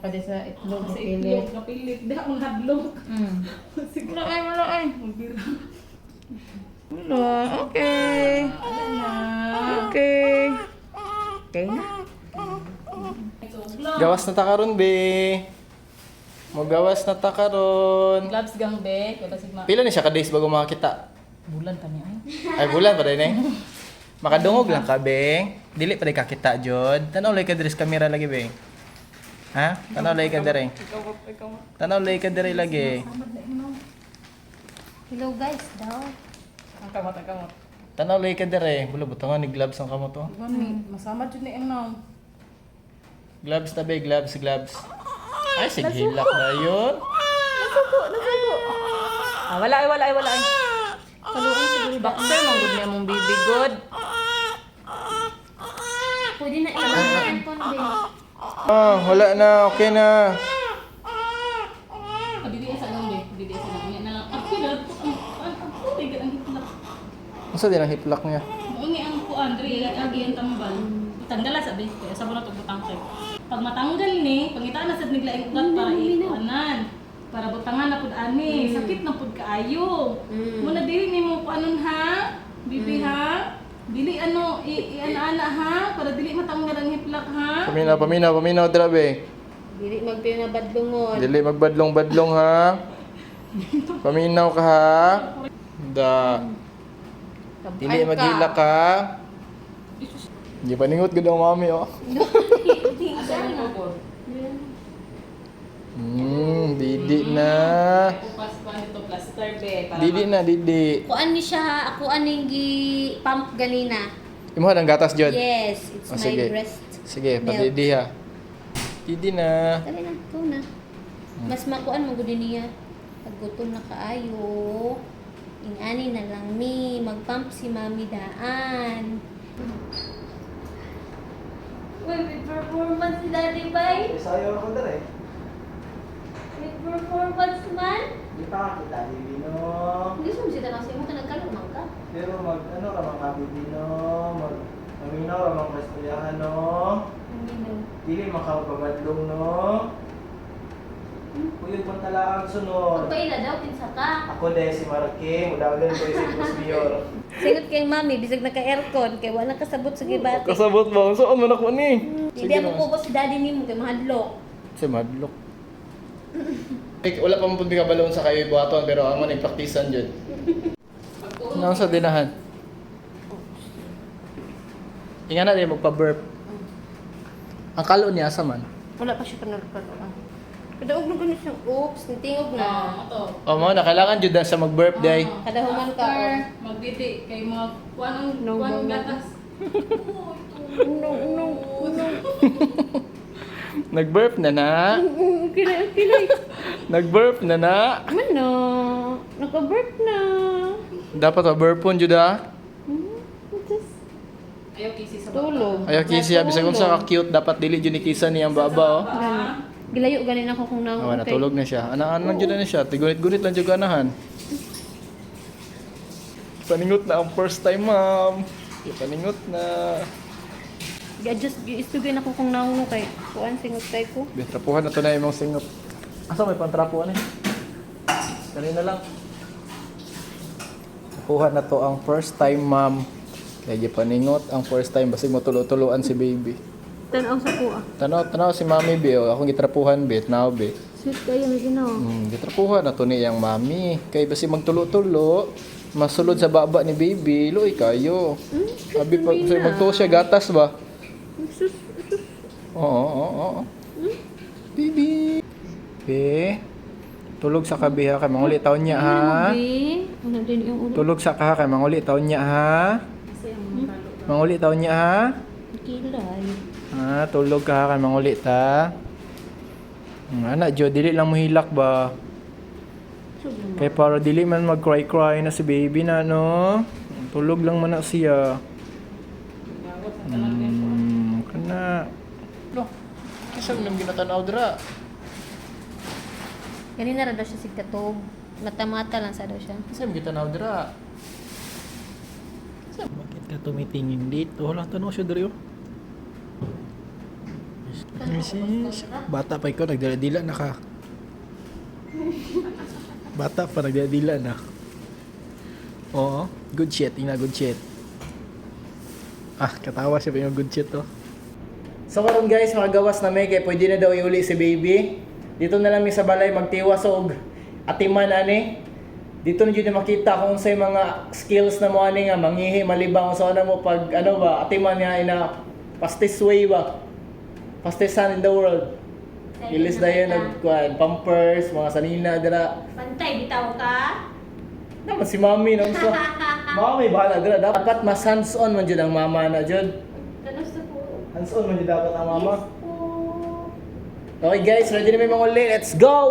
Pa di sa itlog, Sa pilit. itlog, kapilit. Di akong hadlok. Sige. Wala ay, wala ay. Magbira. Wala, okay. Wala na. Okay. Okay na. Gawas na ta karon, be. Magawas na ta karon. Gloves gang be. Kaya sigma. Pila ni siya ka days bago makakita? Bulan pa niya ay. Ay, bulan pa rin eh. Makadungog lang ka, beng. Dili pa rin kakita, Jod. Tanaw lay ka diri sa camera lagi, beng. Ha? Tanaw lay ka diri. Ikaw, ikaw. Tanaw lay ka diri lagi. Hello guys daw. Ang kamot, ang kamot. Tanaw lay ka diri. Bulo butangan ni gloves ang kamot oh. Gani, masama jud ni ang. Gloves ta be, gloves, gloves. Ay, sige, hilak na yun. Ah, wala ay, wala ay, wala ay. Kaluan siguro ba? Boxer man gud niya mong baby good. Pwede na ilang aircon be. Ah, wala na, okay na. Ah, dili sa gang be, dili sa gang. Na lang. Ako na ang ako kay ang hiplak. Unsa din ang hiplak niya? Mao ni ang kuan diri agi ang tambal. Tanggal sa be, kaya sa na butang kay. Pag matanggal ni, pangitaan na sad niglaing ugat para ikuanan. Para butangan na pud ani, sakit na pud kaayo. Muna dili nimo kuanon ha? Bibi ha? Dili ano i ana ha para dili matanggal ang hiplak ha. Paminaw, paminaw, paminaw, dira be. Dili magpila na badlungon. Dili magbadlong-badlong ha. Paminaw ka ha. Da. Dili maghilak ka. Di paningot gud ang mami oh. Didi na. Upas pa nito plaster be para Didi na, didi. Kuan ni siya ha, ako aning gi pump ganina. Imo ang gatas jud. Yes, it's Oh, my sige. breast. Sige, Milk. padidi ha. Didi na. Dali na, ikaw na. Mas makuan mo gud niya. Pag gutom na kaayo, ingani na lang mi, magpump si mami daan. Uy, may performance si Daddy Bay. Sayo ako dere. May performance man. Di pa kita bibi no. Hindi mo siya kasi mo ka nagkalumang ka. Pero mag ano ra mga bibi no, mag maminaw ra mga istoryahan no. Hindi no. Dili makapabadlong no. Kuyog man talaang sunod. Pagpaila daw, kinsa ka. Ako dahil si Marke, mudagan ko si Boss Mayor. Singot kay mami, bisag naka-aircon, kay wala kasabot sa gibati. Kasabot ba? Saan man ako ni? Hindi mo kubos si daddy nimo kay mahadlok. Si Madlok. Eh, wala pa man pud balon sa kayo buhaton pero amo ni praktisan jud. Nang sa dinahan. Inga na din magpa-burp. Ang kalo niya asa man? Wala pa siya panalo-palo. Kada og nung siya, oops, nitingog na. Ah, ato. O mo na kailangan jud na siya mag-burp day. Kada human ka. After, magdidi kay mga kuan ang No, kuan ang no, no. gatas. No, no, no. Nag-burp na na. Okay na, okay na. Nag-burp na na. Ano? Naka-burp na. Dapat pa-burpon jud ah. Just Ayaw kisi sa tulog. Ayaw kisi bisag unsa ka cute dapat dili jud ni kisa ni ang baba oh. Ah, Gilayo ganin ako kung nang Oh, natulog na siya. Ana-ana jud na siya. Tigunit-gunit lang jud ganahan. Paningot na ang first time, ma'am. Paningot na. Gi-adjust, gi-istugin ako kung naong kay kuan singot kay ko. Be, trapuhan na to na imong singot. Asa may pantrapuan eh? Dali na lang. Trapuhan na to ang first time, ma'am. Kaya di paningot ang first time basig matulo-tuloan si baby. Tan-aw sa kuha. Tanaw, tanaw si mami be, oh. Akong gitrapuhan be, tanaw be. Sweet kayo may ginaw. Gitrapuhan na to ni iyang mami. Kay basig magtulo-tulo, masulod sa baba ni baby, luoy kayo. Abi pag so, magtuo siya gatas ba? Sus, Oo, oo, oo. Baby. Be. Tulog sa kabi ha kay manguli taon niya ha. Be, ano din yung ulo? Tulog sa ka ha kay manguli taon niya ha. Manguli taon niya ha. Kilay. Ha, tulog ka ha kay manguli ta. Ana jo dili lang mohilak ba. Kay para dili man mag cry cry na si baby na no. Tulog lang man na siya. Kana. Lo. Kisa man ginatanaw dira. Ganina ra daw siya sigtatog. Mata-mata lang sa daw siya. Kasi mo gitanaw dira. Bakit ka tumitingin dito? Wala, tanaw siya diri oh. Bata pa ikaw, nagdala-dila na ka. Bata pa, nagdala-dila na. Oo, good shit. Ina, good shit. Ah, katawa siya pa yung good shit, oh. So karon guys, makagawas na may kay pwede na daw iuli si baby. Dito na lang mi sa balay magtiwas og atiman ani. Dito na jud na makita kung unsay mga skills na mo ani nga mangihi, malibang unsa na mo pag ano ba, atiman nga ina fastest way ba. Fastest son in the world. Ilis na yun nagkuan, pampers, mga sanina dira. Pantay bitaw ka. Naman si mami no so. Mami bahala dira, dapat mas hands-on man jud ang mama na jud. Tanos na po. Hands-on man jud dapat ang mama. Yes po. Okay guys, ready na may mga uli. Let's go!